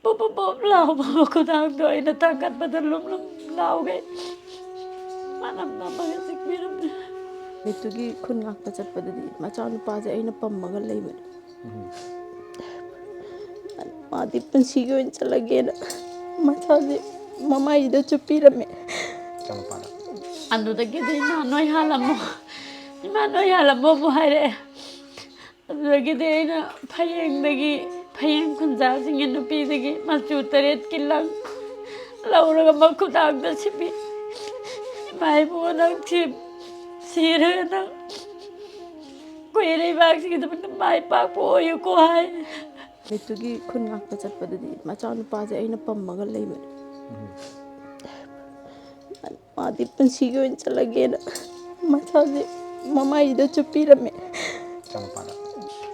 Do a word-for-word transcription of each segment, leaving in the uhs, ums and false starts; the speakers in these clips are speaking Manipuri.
ꯄꯣꯞ ꯄꯣꯞ ꯄꯣꯞ ꯂꯥꯎꯕ ꯃꯈꯨꯗꯥꯡꯗꯣ ꯑꯩꯅ ꯊꯥꯡꯒꯠꯄꯗ ꯂꯨꯝ ꯂꯨꯝ ꯂꯥꯎꯒꯩ ꯃꯅꯝ ꯅꯝꯃꯒ ꯆꯤꯛꯄꯤꯔꯝꯃꯦ꯫ ꯅꯨꯃꯤꯠꯇꯨꯒꯤ ꯈꯨꯟ ꯉꯥꯛꯄ ꯆꯠꯄꯗꯗꯤ ꯃꯆꯥꯅꯨꯄꯥꯁꯦ ꯑꯩꯅ ꯄꯝꯃꯒ ꯂꯩꯕꯅꯦ꯫ ꯃꯥꯗꯤ ꯄꯨꯟꯁꯤꯒꯤ ꯑꯣꯏꯅ ꯆꯠꯂꯒꯦꯅ ꯃꯆꯥꯁꯦ ꯃꯃꯥꯏꯁꯤꯗ ꯆꯨꯞꯄꯤꯔꯝꯃꯦ꯫ ꯑꯗꯨꯗꯒꯤꯗꯤ "ꯏꯃꯥ, ꯅꯣꯏ ꯍꯥꯜꯂꯝꯃꯣ, ꯏꯃꯥ, ꯅꯣꯏ ꯍꯥꯜꯂꯝꯃꯣ" ꯑꯃꯨꯛ ꯍꯥꯏꯔꯛꯑꯦ꯫ ꯑꯗꯨꯗꯒꯤꯗꯤ ꯑꯩꯅ ꯐꯌꯦꯡꯗꯒꯤ, ꯐꯌꯦꯡ ꯈꯨꯟꯖꯥꯁꯤꯡꯒꯤ ꯅꯨꯄꯤꯗꯒꯤ ꯃꯆꯨ ꯇꯔꯦꯠꯀꯤ ꯂꯪ ꯂꯧꯔꯒ ꯃꯈꯨꯗꯥꯡꯗ ꯁꯤꯕꯤ, "ꯏꯃꯥ ꯏꯕꯨꯡꯉꯣ, ꯅꯪ ꯁꯤ-, ꯁꯤꯔꯒ ꯅꯪ ꯑꯩꯈꯣꯏ ꯏꯔꯩꯕꯥꯛꯁꯤꯒꯤꯗꯃꯛꯇ ꯃꯥꯏ ꯄꯥꯛꯄ ꯑꯣꯏꯌꯨꯀꯣ" ꯍꯥꯏ꯫ ꯅꯨꯃꯤꯠꯇꯨꯒꯤ ꯈꯨꯟ ꯉꯥꯛꯄ ꯆꯠꯄꯗꯗꯤ ꯃꯆꯥꯅꯨꯄꯥꯁꯦ ꯑꯩꯅ ꯄꯝꯃꯒ ꯂꯩꯕꯅꯦ꯫ ꯃꯥꯗꯤ ꯄꯨꯟꯁꯤꯒꯤ ꯑꯣꯏꯅ ꯆꯠꯂꯒꯦꯅ ꯃꯆꯥꯁꯦ ꯃꯃꯥꯏꯁꯤꯗ ꯆꯨꯞꯄꯤꯔꯝꯃꯦ꯫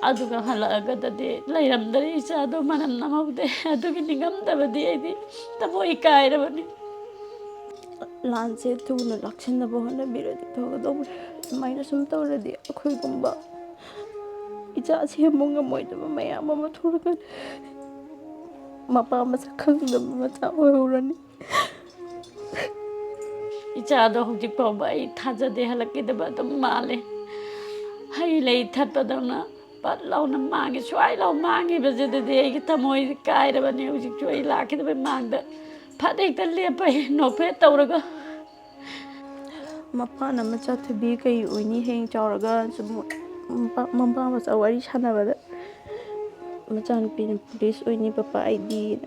ꯑꯗꯨꯒ ꯍꯜꯂꯛꯑꯒꯗꯗꯤ ꯂꯩꯔꯝꯗ꯭ꯔꯦ, ꯏꯆꯥꯗꯣ ꯃꯅꯝ ꯅꯝꯍꯧꯗꯦ꯫ ꯑꯗꯨꯒꯤ ꯅꯤꯡꯉꯝꯗꯕꯗꯤ ꯑꯩꯗꯤ ꯊꯃꯣꯏ ꯀꯥꯏꯔꯕꯅꯤ꯫ ꯂꯥꯟꯁꯦ ꯊꯨꯅ ꯂꯥꯛꯁꯤꯟꯅꯕ ꯍꯣꯠꯅꯕꯤꯔꯗꯤ ꯐꯒꯗꯧꯕꯅꯤ꯫ ꯑꯗꯨꯃꯥꯏꯅ ꯁꯨꯝ ꯇꯧꯔꯗꯤ ꯑꯩꯈꯣꯏꯒꯨꯝꯕ ꯏꯆꯥ ꯁꯦꯝꯕ ꯉꯝꯃꯣꯏꯗꯕ ꯃꯌꯥꯝ ꯑꯃ ꯊꯣꯛꯂꯛꯀꯅꯤ꯫ ꯃꯄꯥ ꯃꯁꯛ ꯈꯪꯗꯕ ꯃꯆꯥ ꯑꯣꯏꯍꯧꯔꯅꯤ꯫ ꯏꯆꯥꯗꯣ ꯍꯧꯖꯤꯛ ꯐꯥꯎꯕ ꯑꯩ ꯊꯥꯖꯗꯦ, ꯍꯜꯂꯛꯈꯤꯗꯕ ꯑꯗꯨꯝ ꯃꯥꯜꯂꯦ꯫ ꯍꯩ ꯂꯩ ꯊꯠꯄꯗꯧꯅ ꯄꯠ ꯂꯥꯎꯅ ꯃꯥꯡꯉꯤ꯫ ꯁ꯭ꯋꯥꯏ ꯂꯥꯎ ꯃꯥꯡꯈꯤꯕꯁꯤꯗꯗꯤ ꯑꯩꯒꯤ ꯊꯃꯣꯏ ꯀꯥꯏꯔꯕꯅꯤ꯫ ꯍꯧꯖꯤꯛꯁꯨ ꯑꯩ ꯂꯥꯛꯈꯤꯗꯕꯩ ꯃꯥꯡꯗ ꯐꯠ ꯍꯦꯛꯇ ꯂꯦꯞꯄ ꯅꯣꯛꯐꯦꯠ ꯇꯧꯔꯒ꯫ ꯃꯄꯥꯅ ꯃꯆꯥ ꯊꯤꯕꯤ ꯀꯩ ꯑꯣꯏꯅꯤ ꯍꯌꯦꯡ ꯆꯥꯎꯔꯒ? ꯁꯨꯝ ꯃꯄꯥ, ꯃꯄꯥ ꯃꯆꯥ ꯋꯥꯔꯤ ꯁꯥꯟꯅꯕꯗ ꯃꯆꯥꯅꯨꯄꯤꯅ ꯄꯨꯂꯤꯁ ꯑꯣꯏꯅꯤ ꯄꯄꯥ ꯑꯩꯗꯤ꯫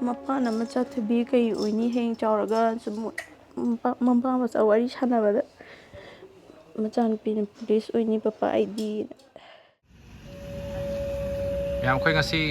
ꯃꯄꯥꯅ ꯃꯆꯥ ꯊꯤꯕꯤ ꯀꯩ ꯑꯣꯏꯅꯤ ꯍꯌꯦꯡ ꯆꯥꯎꯔꯒ? ꯁꯨꯝ ꯃꯄꯥ, ꯃꯄꯥ ꯃꯆꯥ ꯋꯥꯔꯤ ꯁꯥꯟꯅꯕꯗ ꯃꯆꯥꯅꯨꯄꯤꯅ ꯄꯨꯂꯤꯁ ꯑꯣꯏꯅꯤ ꯄꯄꯥ ꯑꯩꯗꯤ꯫ ꯃꯌꯥꯝ, ꯑꯩꯈꯣꯏ ꯉꯁꯤ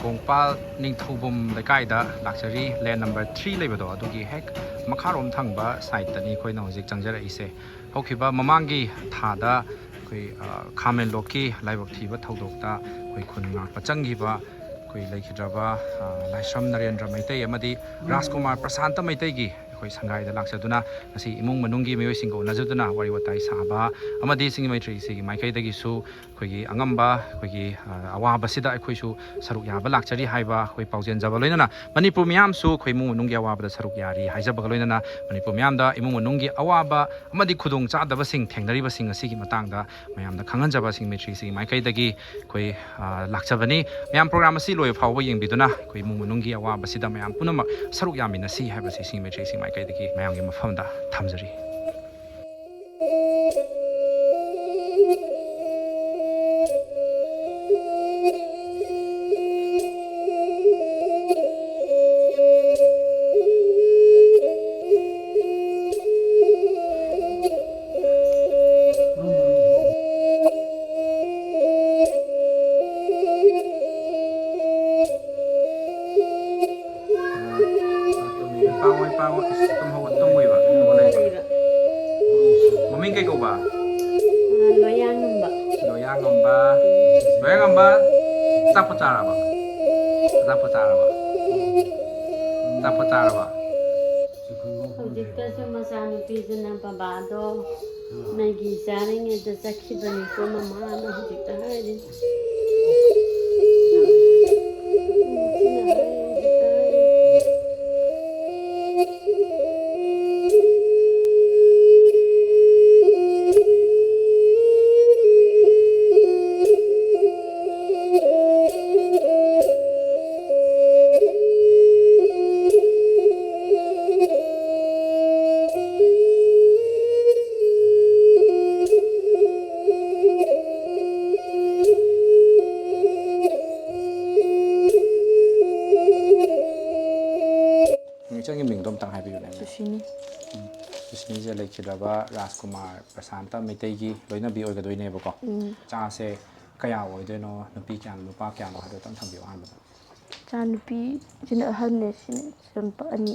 ꯀꯣꯡꯄꯥꯜ ꯅꯤꯡꯊꯧꯕꯨꯝ ꯂꯩꯀꯥꯏꯗ ꯂꯥꯛꯆꯔꯤ꯫ ꯂꯦꯟ ꯅꯝꯕꯔ ꯊ꯭ꯔꯤ ꯂꯩꯕꯗꯣ, ꯑꯗꯨꯒꯤ ꯍꯦꯛ ꯃꯈꯥꯔꯣꯝ ꯊꯪꯕ ꯁꯥꯏꯠꯇꯅꯤ ꯑꯩꯈꯣꯏꯅ ꯍꯧꯖꯤꯛ ꯆꯪꯖꯔꯛꯏꯁꯦ꯫ ꯍꯧꯈꯤꯕ ꯃꯃꯥꯡꯒꯤ ꯊꯥꯗ ꯑꯩꯈꯣꯏ, ꯑ, ꯈꯥꯃꯦꯟꯂꯣꯛꯀꯤ ꯂꯥꯏꯕꯛ ꯊꯤꯕ ꯊꯧꯗꯣꯛꯇ ꯑꯩꯈꯣꯏ ꯈꯨꯟ ꯉꯥꯛꯄ ꯆꯪꯈꯤꯕ ꯑꯩꯈꯣꯏ ꯂꯩꯈꯤꯗ꯭ꯔꯕ, ꯑ, ꯂꯥꯏꯁ꯭ꯔꯝ ꯅꯔꯦꯟꯗ꯭ꯔ ꯃꯩꯇꯩ ꯑꯃꯗꯤ ꯔꯥꯖꯀꯨꯃꯥꯔ ꯄ꯭ꯔꯁꯥꯟꯇ ꯃꯩꯇꯩꯒꯤ ꯑꯩꯈꯣꯏ ꯁꯪꯒꯥꯏꯗ ꯂꯥꯛꯆꯗꯨꯅ ꯉꯁꯤ ꯏꯃꯨꯡ ꯃꯅꯨꯡꯒꯤ ꯃꯤꯑꯣꯏꯁꯤꯡꯒ ꯎꯅꯖꯗꯨꯅ ꯋꯥꯔꯤ ꯋꯥꯇꯥꯏ ꯁꯥꯕ ꯑꯃꯗꯤ ꯆꯤꯡꯒꯤ ꯃꯩꯇ꯭ꯔꯤꯁꯤꯒꯤ ꯃꯥꯏꯀꯩꯗꯒꯤꯁꯨ ꯑꯩꯈꯣꯏꯒꯤ ꯑꯉꯝꯕ ꯑꯩꯈꯣꯏꯒꯤ, ꯑ, ꯑꯋꯥꯕꯁꯤꯗ ꯑꯩꯈꯣꯏꯁꯨ ꯁꯔꯨꯛ ꯌꯥꯕ ꯂꯥꯛꯆꯔꯤ ꯍꯥꯏꯕ ꯑꯩꯈꯣꯏ ꯄꯥꯎꯖꯦꯜꯖꯕ ꯂꯣꯏꯅꯅ ꯃꯅꯤꯄꯨꯔ ꯃꯤꯌꯥꯝꯁꯨ ꯑꯩꯈꯣꯏ ꯏꯃꯨꯡ ꯃꯅꯨꯡꯒꯤ ꯑꯋꯥꯕꯗ ꯁꯔꯨꯛ ꯌꯥꯔꯤ ꯍꯥꯏꯖꯕꯒ ꯂꯣꯏꯅꯅ ꯃꯅꯤꯄꯨꯔ ꯃꯤꯌꯥꯝꯗ ꯏꯃꯨꯡ ꯃꯅꯨꯡꯒꯤ ꯑꯋꯥꯕ ꯑꯃꯗꯤ ꯈꯨꯗꯣꯡ ꯆꯥꯗꯕꯁꯤꯡ ꯊꯦꯡꯅꯔꯤꯕꯁꯤꯡ ꯑꯁꯤꯒꯤ ꯃꯇꯥꯡꯗ ꯃꯌꯥꯝꯗ ꯈꯪꯍꯟꯖꯕ ꯆꯤꯡꯒꯤ ꯃꯩꯇ꯭ꯔꯤꯁꯤꯒꯤ ꯃꯥꯏꯀꯩꯗꯒꯤ ꯑꯩꯈꯣꯏ, ꯑ, ꯂꯥꯛꯆꯕꯅꯤ꯫ ꯃꯌꯥꯝ ꯄ꯭ꯔꯣꯒ꯭ꯔꯥꯝ ꯑꯁꯤ ꯂꯣꯏꯕ ꯐꯥꯎꯕ ꯌꯦꯡꯕꯤꯗꯨꯅ ꯑꯩꯈꯣꯏ ꯏꯃꯨꯡ ꯃꯅꯨꯡꯒꯤ ꯑꯋꯥꯕꯁꯤꯗ ꯃꯌꯥꯝ ꯄꯨꯝꯅꯃꯛ ꯁꯔꯨꯛ ꯌꯥꯃꯤꯟꯅꯁꯤ ꯍꯥꯏꯕꯁꯤ ꯆꯤꯡꯒꯤ ꯃꯩꯇ꯭ꯔꯤꯁꯤꯒꯤ ꯃꯥꯏꯀꯩꯗꯒꯤ ꯃꯌꯥꯝꯒꯤ ꯃꯐꯝꯗ ꯊꯝꯖꯔꯤ꯫ ꯄꯥꯡꯉꯣꯏ, ꯄꯥꯡꯉꯣꯏ꯫ ꯑꯁ, ꯇꯨꯝ ꯍꯧꯒꯠ-, ꯇꯨꯝꯃꯣꯏꯕ꯫ ꯍꯧꯒꯠꯂꯛꯑꯦ꯫ ꯃꯃꯤꯡ ꯀꯩ ꯀꯧꯕ? ꯂꯣꯌꯥꯉꯝꯕ꯫ ꯂꯣꯌꯥꯉꯝꯕ꯫ ꯂꯣꯌꯥꯉꯝꯕ꯫ ꯆꯥꯛꯄꯨ ꯆꯥꯔꯕ? ꯆꯥꯛꯄꯨ ꯆꯥꯔꯕ? ꯆꯥꯛꯄꯨ ꯆꯥꯔꯕ? ꯍꯧꯖꯤꯛꯇꯁꯨ ꯃꯆꯥꯅꯨꯄꯤꯗꯨꯅ ꯕꯕꯥꯗꯣ ꯃꯦꯒꯤ ꯆꯥꯔꯤꯉꯩꯗ ꯆꯠꯈꯤꯕꯅꯤꯀꯣ ꯃꯃꯥꯅ ꯍꯧꯖꯤꯛꯇ ꯍꯥꯏꯔꯤ꯫ ꯏꯆꯟꯒꯤ ꯃꯤꯡꯗꯣ ꯑꯝꯇꯪ ꯍꯥꯏꯕꯤꯌꯨꯅꯦ꯫ ꯁꯨꯁꯤꯅꯤ꯫ ꯎꯝ꯫ ꯁꯨꯁꯤꯅꯤꯁꯦ ꯂꯩꯈꯤꯗ꯭ꯔꯕ ꯔꯥꯖꯀꯨꯃꯥꯔ ꯄ꯭ꯔꯁꯥꯟꯇ ꯃꯩꯇꯩꯒꯤ ꯂꯣꯏꯅꯕꯤ ꯑꯣꯏꯒꯗꯣꯏꯅꯦꯕꯀꯣ꯫ ꯎꯝ꯫ ꯏꯆꯥꯁꯦ ꯀꯌꯥ ꯑꯣꯏꯗꯣꯏꯅꯣ? ꯅꯨꯄꯤ ꯀꯌꯥꯅꯣ, ꯅꯨꯄꯥ ꯀꯌꯥꯅꯣ ꯍꯥꯏꯕꯗꯣ ꯑꯝꯇꯪ ꯊꯝꯕꯤꯌꯨ ꯑꯍꯥꯟꯕꯗ꯫ ꯏꯆꯥꯅꯨꯄꯤꯁꯤꯅ ꯑꯍꯟꯅꯦ, ꯁꯤꯅ ꯏꯆꯥꯅꯨꯄꯥ ꯑꯅꯤ꯫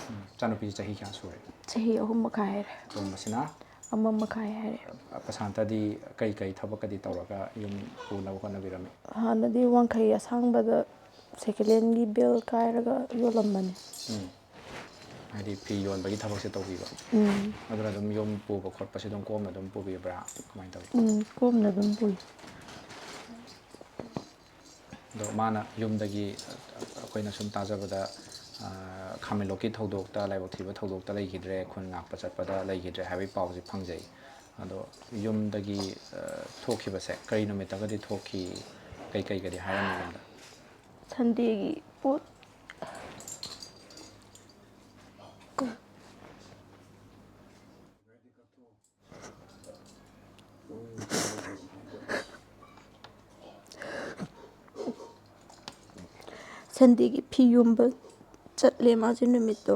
ꯎꯝ꯫ ꯏꯆꯥꯅꯨꯄꯤꯁꯦ ꯆꯍꯤ ꯀꯌꯥ ꯁꯨꯔꯦ? ꯆꯍꯤ ꯑꯍꯨꯝ ꯃꯈꯥꯏ ꯍꯥꯏꯔꯦ꯫ ꯑꯇꯣꯝꯕꯁꯤꯅ? ꯑꯃ ꯃꯈꯥꯏ ꯍꯥꯏꯔꯦ꯫ ꯄ꯭ꯔꯁꯥꯟꯇꯗꯤ ꯀꯩ ꯀꯩ ꯊꯕꯛꯀꯗꯤ ꯇꯧꯔꯒ ꯌꯨꯝ ꯄꯨꯅꯕ ꯍꯣꯠꯅꯕꯤꯔꯝꯃꯤ? ꯍꯥꯟꯅꯗꯤ ꯋꯥꯡꯈꯩ ꯑꯁꯥꯡꯕꯗ ꯁꯦꯀꯦꯟ ꯍꯦꯟꯒꯤ ꯕꯦꯜ ꯀꯥꯏꯔꯒ ꯌꯣꯜꯂꯝꯕꯅꯤ꯫ ꯎꯝ꯫ ꯍꯥꯏꯗꯤ ꯐꯤ ꯌꯣꯟꯕꯒꯤ ꯊꯕꯛꯁꯦ ꯇꯧꯕꯤꯕ? ꯎꯝ ꯑꯗꯨꯅ ꯑꯗꯨꯝ ꯌꯣꯝ ꯄꯨꯕ ꯈꯣꯠꯄꯁꯦ ꯑꯗꯨꯝ ꯀꯣꯝꯅ ꯑꯗꯨꯝ ꯄꯨꯕꯤꯕ꯭ꯔꯥ? ꯀꯃꯥꯏꯅ ꯇꯧꯏ? ꯎꯝ ꯀꯣꯝꯅ ꯑꯗꯨꯝ ꯄꯨꯏ꯫ ꯑꯗꯣ ꯃꯥꯅ ꯌꯨꯝꯗꯒꯤ, ꯑꯩꯈꯣꯏꯅ ꯁꯨꯝ ꯇꯥꯖꯕꯗ, ꯈꯥꯃꯦꯟꯂꯣꯛꯀꯤ ꯊꯧꯗꯣꯛꯇ, ꯂꯥꯏꯕꯛ ꯊꯤꯕ ꯊꯧꯗꯣꯛꯇ ꯂꯩꯈꯤꯗ꯭ꯔꯦ, ꯈꯨꯟ ꯉꯥꯛꯄ ꯆꯠꯄꯗ ꯂꯩꯈꯤꯗ꯭ꯔꯦ ꯍꯥꯏꯕꯒꯤ ꯄꯥꯎꯁꯦ ꯐꯪꯖꯩ꯫ ꯑꯗꯣ ꯌꯨꯝꯗꯒꯤ ꯊꯣꯛꯈꯤꯕꯁꯦ ꯀꯔꯤ ꯅꯨꯃꯤꯠꯇꯒꯗꯤ ꯊꯣꯛꯈꯤ? ꯀꯩꯀꯩꯒꯗꯤ ꯍꯥꯏꯔꯝꯃꯤ ꯌꯨꯝꯗ? ꯁꯟꯗꯦꯒꯤ ꯄꯣꯠ ꯁꯟꯗꯦꯒꯤ ꯐꯤ ꯌꯣꯟꯕ ꯆꯠꯂꯦ ꯃꯥꯁꯦ ꯅꯨꯃꯤꯠꯇꯣ꯫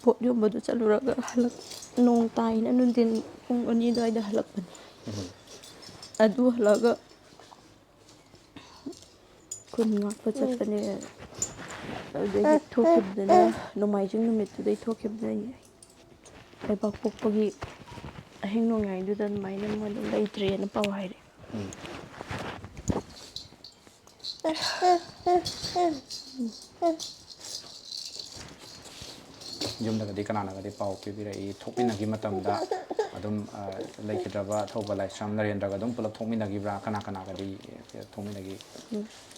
ꯄꯣꯠ ꯌꯣꯟꯕꯗꯨ ꯆꯠꯂꯨꯔꯒ ꯍꯜꯂꯛ ꯅꯣꯡ ꯇꯥꯏꯅ ꯅꯨꯡꯊꯤꯟ ꯄꯨꯡ ꯑꯅꯤ ꯑꯗꯨꯋꯥꯏꯗ ꯍꯜꯂꯛꯄꯅꯦ꯫ ꯑꯗꯨ ꯍꯜꯂꯛꯑꯒ ꯈꯨꯟ ꯉꯥꯛꯄ ꯆꯠꯄꯅꯦ꯫ ꯑꯗꯨꯗꯒꯤ ꯊꯣꯛꯈꯤꯕꯗꯨꯅ ꯅꯣꯡꯃꯥꯏꯖꯤꯡ ꯅꯨꯃꯤꯠꯇꯨꯗꯩ ꯊꯣꯛꯈꯤꯕꯗꯨꯅ ꯂꯩꯕꯥꯛꯄꯣꯛꯄꯒꯤ ꯑꯍꯤꯡ ꯅꯣꯡꯌꯥꯏꯗꯨꯗ ꯑꯗꯨꯃꯥꯏꯅ ꯃꯣꯏꯗꯣ ꯂꯩꯇ꯭ꯔꯦꯅ ꯄꯥꯎ ꯍꯥꯏꯔꯛꯑꯦ꯫ ꯌꯨꯝꯗꯒꯗꯤ ꯀꯅꯥꯅꯒꯗꯤ ꯄꯥꯎ ꯄꯤꯕꯤꯔꯛꯏ? ꯊꯣꯛꯃꯤꯟꯅꯈꯤ ꯃꯇꯝꯗ ꯑꯗꯨꯝ ꯂꯩꯈꯤꯗ꯭ꯔꯕ ꯑꯊꯧꯕ ꯂꯥꯏꯁ꯭ꯔꯝ ꯅꯔꯦꯟꯗ꯭ꯔꯒ ꯑꯗꯨꯝ ꯄꯨꯂꯞ ꯊꯣꯛꯃꯤꯟꯅꯈꯤꯕ꯭ꯔꯥ? ꯀꯅꯥ ꯀꯅꯥꯒꯗꯤ ꯊꯣꯛꯃꯤꯟꯅꯈꯤ?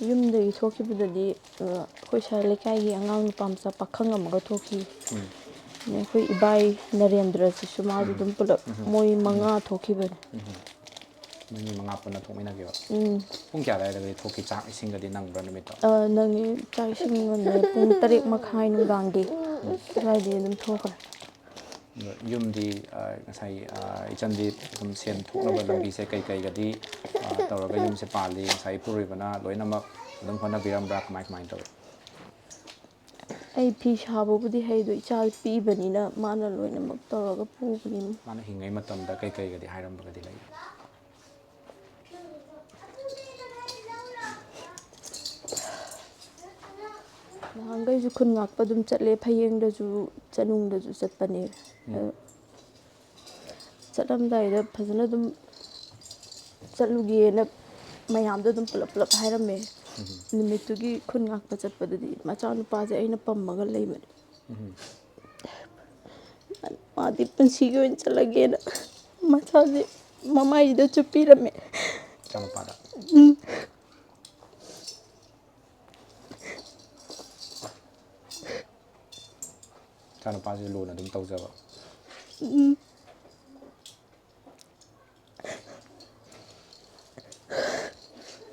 ꯌꯨꯝꯗꯒꯤ ꯊꯣꯛꯈꯤꯕꯗꯗꯤ ꯑꯩꯈꯣꯏ ꯁ꯭ꯋꯥꯏ ꯂꯩꯀꯥꯏꯒꯤ ꯑꯉꯥꯡ ꯅꯨꯄꯥ ꯃꯆꯥ ꯄꯥꯈꯪ ꯑꯃꯒ ꯊꯣꯛꯈꯤ꯫ ꯑꯩꯈꯣꯏ ꯏꯕꯥꯏ ꯅꯔꯦꯟꯗ꯭ꯔꯁꯤꯁꯨ ꯃꯥꯁꯨ ꯑꯗꯨꯝ ꯄꯨꯂꯞ ꯃꯣꯏ ꯃꯉꯥ ꯊꯣꯛꯈꯤꯕꯅꯤ꯫ ꯅꯣꯏ ꯃꯤ ꯃꯉꯥ ꯄꯨꯟꯅ ꯊꯣꯛꯃꯤꯟꯅꯈꯤꯕ? ꯎꯝ꯫ ꯄꯨꯡ ꯀꯌꯥ ꯑꯗꯨꯋꯥꯏꯗꯒꯗꯤ ꯊꯣꯛꯈꯤ? ꯆꯥꯛ ꯏꯁꯤꯡꯒꯗꯤ ꯅꯪꯕ꯭ꯔꯥ ꯅꯨꯃꯤꯠꯇꯣ? ꯅꯪꯉꯤ꯫ ꯆꯥꯛ ꯏꯁꯤꯡ ꯉꯟꯅ ꯄꯨꯡ ꯇꯔꯦꯠ ꯃꯈꯥꯏ ꯅꯨꯡꯗꯥꯡꯒꯤ ꯑꯗꯨꯋꯥꯏꯗꯒꯤ ꯑꯗꯨꯝ ꯊꯣꯛꯈ꯭ꯔꯦ꯫ ꯑꯗꯣ ꯌꯨꯝꯗꯤ ꯉꯁꯥꯏ ꯏꯆꯟꯗꯤ ꯑꯗꯨꯝ ꯁꯦꯟ ꯊꯣꯛꯅꯕ ꯂꯝꯕꯤꯁꯦ ꯀꯩ ꯀꯩꯒꯗꯤ ꯇꯧꯔꯒ ꯌꯨꯝꯁꯦ ꯄꯥꯜꯂꯤ? ꯉꯁꯥꯏ ꯏꯄꯨꯔꯣꯏꯕꯅ ꯂꯣꯏꯅꯃꯛ ꯑꯗꯨꯝ ꯍꯣꯠꯅꯕꯤꯔꯝꯕ꯭ꯔꯥ? ꯀꯃꯥꯏ ꯀꯃꯥꯏꯅ ꯇꯧꯏ? ꯑꯩ ꯐꯤ ꯁꯥꯕꯕꯨꯗꯤ ꯍꯩ ꯑꯗꯣ ꯏꯆꯥ ꯄꯤꯛꯏꯕꯅꯤꯅ ꯃꯥꯅ ꯂꯣꯏꯅꯃꯛ ꯇꯧꯔꯒ ꯄꯨꯕꯅꯤ꯫ ꯃꯥꯅ ꯍꯤꯡꯉꯩ ꯃꯇꯝꯗ ꯀꯩ ꯀꯩꯒꯗꯤ ꯍꯥꯏꯔꯝꯕꯒꯗꯤ ꯂꯩ? ꯅꯍꯥꯟꯈꯩꯁꯨ ꯈꯨꯟ ꯉꯥꯛꯄ ꯑꯗꯨꯝ ꯆꯠꯂꯦ, ꯐꯌꯦꯡꯗꯁꯨ ꯆꯅꯨꯡꯗꯁꯨ ꯆꯠꯄꯅꯦ꯫ ꯑꯗꯣ ꯆꯠꯂꯝꯗꯥꯏꯗ ꯐꯖꯅ ꯑꯗꯨꯝ ꯆꯠꯂꯨꯒꯦꯅ ꯃꯌꯥꯝꯗꯣ ꯑꯗꯨꯝ ꯄꯨꯂꯞ ꯄꯨꯂꯞ ꯍꯥꯏꯔꯝꯃꯦ꯫ ꯅꯨꯃꯤꯠꯇꯨꯒꯤ ꯈꯨꯟ ꯉꯥꯛꯄ ꯆꯠꯄꯗꯨꯗꯤ ꯃꯆꯥꯅꯨꯄꯥꯁꯦ ꯑꯩꯅ ꯄꯝꯃꯒ ꯂꯩꯕꯅꯦ꯫ ꯃꯥꯗꯤ ꯄꯨꯟꯁꯤꯒꯤ ꯑꯣꯏꯅ ꯆꯠꯂꯒꯦꯅ ꯃꯁꯥꯁꯦ ꯃꯃꯥꯏꯁꯤꯗ ꯆꯨꯞꯄꯤꯔꯝꯃꯦ꯫ ꯏꯆꯥꯅꯨꯄꯥꯗ꯫ ꯎꯝ꯫ ꯏꯆꯥꯅꯨꯄꯥꯁꯤ ꯂꯨꯅ ꯑꯗꯨꯝ ꯇꯧꯖꯕ꯫ ꯎꯝ꯫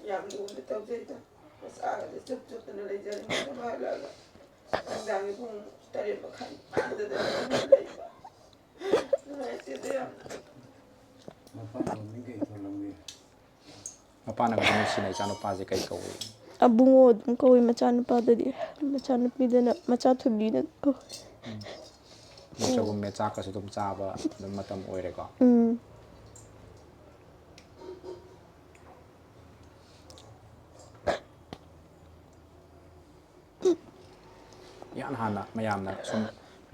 ꯌꯥꯝ ꯂꯨꯅ ꯇꯧꯖꯩꯗ꯫ ꯃꯆꯥꯒꯗꯤ ꯆꯨꯞ ꯆꯨꯞꯇꯅ ꯂꯩꯖꯔꯦ꯫ ꯃꯥꯅ ꯍꯜꯂꯛꯑꯒ ꯅꯨꯡꯗꯥꯡꯒꯤ ꯄꯨꯡ ꯇꯔꯦꯠ ꯃꯈꯥꯏ ꯑꯗꯨꯗ ꯂꯩꯕ꯫ ꯅꯨꯡꯉꯥꯏꯇꯦꯗ ꯌꯥꯝꯅ꯫ ꯃꯄꯥꯟ ꯂꯣꯝꯗꯒꯤ ꯀꯩ ꯊꯣꯛꯂꯝꯒꯦ? ꯃꯄꯥꯅꯒꯁꯨ ꯅꯨꯡꯁꯤꯅ ꯏꯆꯥꯅꯨꯄꯥꯁꯦ ꯀꯩ ꯀꯧꯏ? ꯑꯕꯨꯡꯉꯣ ꯑꯗꯨꯝ ꯀꯧꯏ ꯃꯆꯥꯅꯨꯄꯥꯗꯗꯤ꯫ ꯃꯆꯥꯅꯨꯄꯤꯗꯅ ꯃꯆꯥ ꯊꯣꯏꯕꯤꯅ ꯀꯧꯏ꯫ ꯎꯝ꯫ ꯆꯒꯨꯝ ꯃꯦ ꯆꯥꯛꯀꯁꯨ ꯑꯗꯨꯝ ꯆꯥꯕ ꯑꯗꯨꯝ ꯃꯇꯝ ꯑꯣꯏꯔꯦꯀꯣ꯫ ꯎꯝ꯫ ꯏꯍꯥꯟ ꯍꯥꯟꯅ ꯃꯌꯥꯝꯅ ꯁꯨꯝ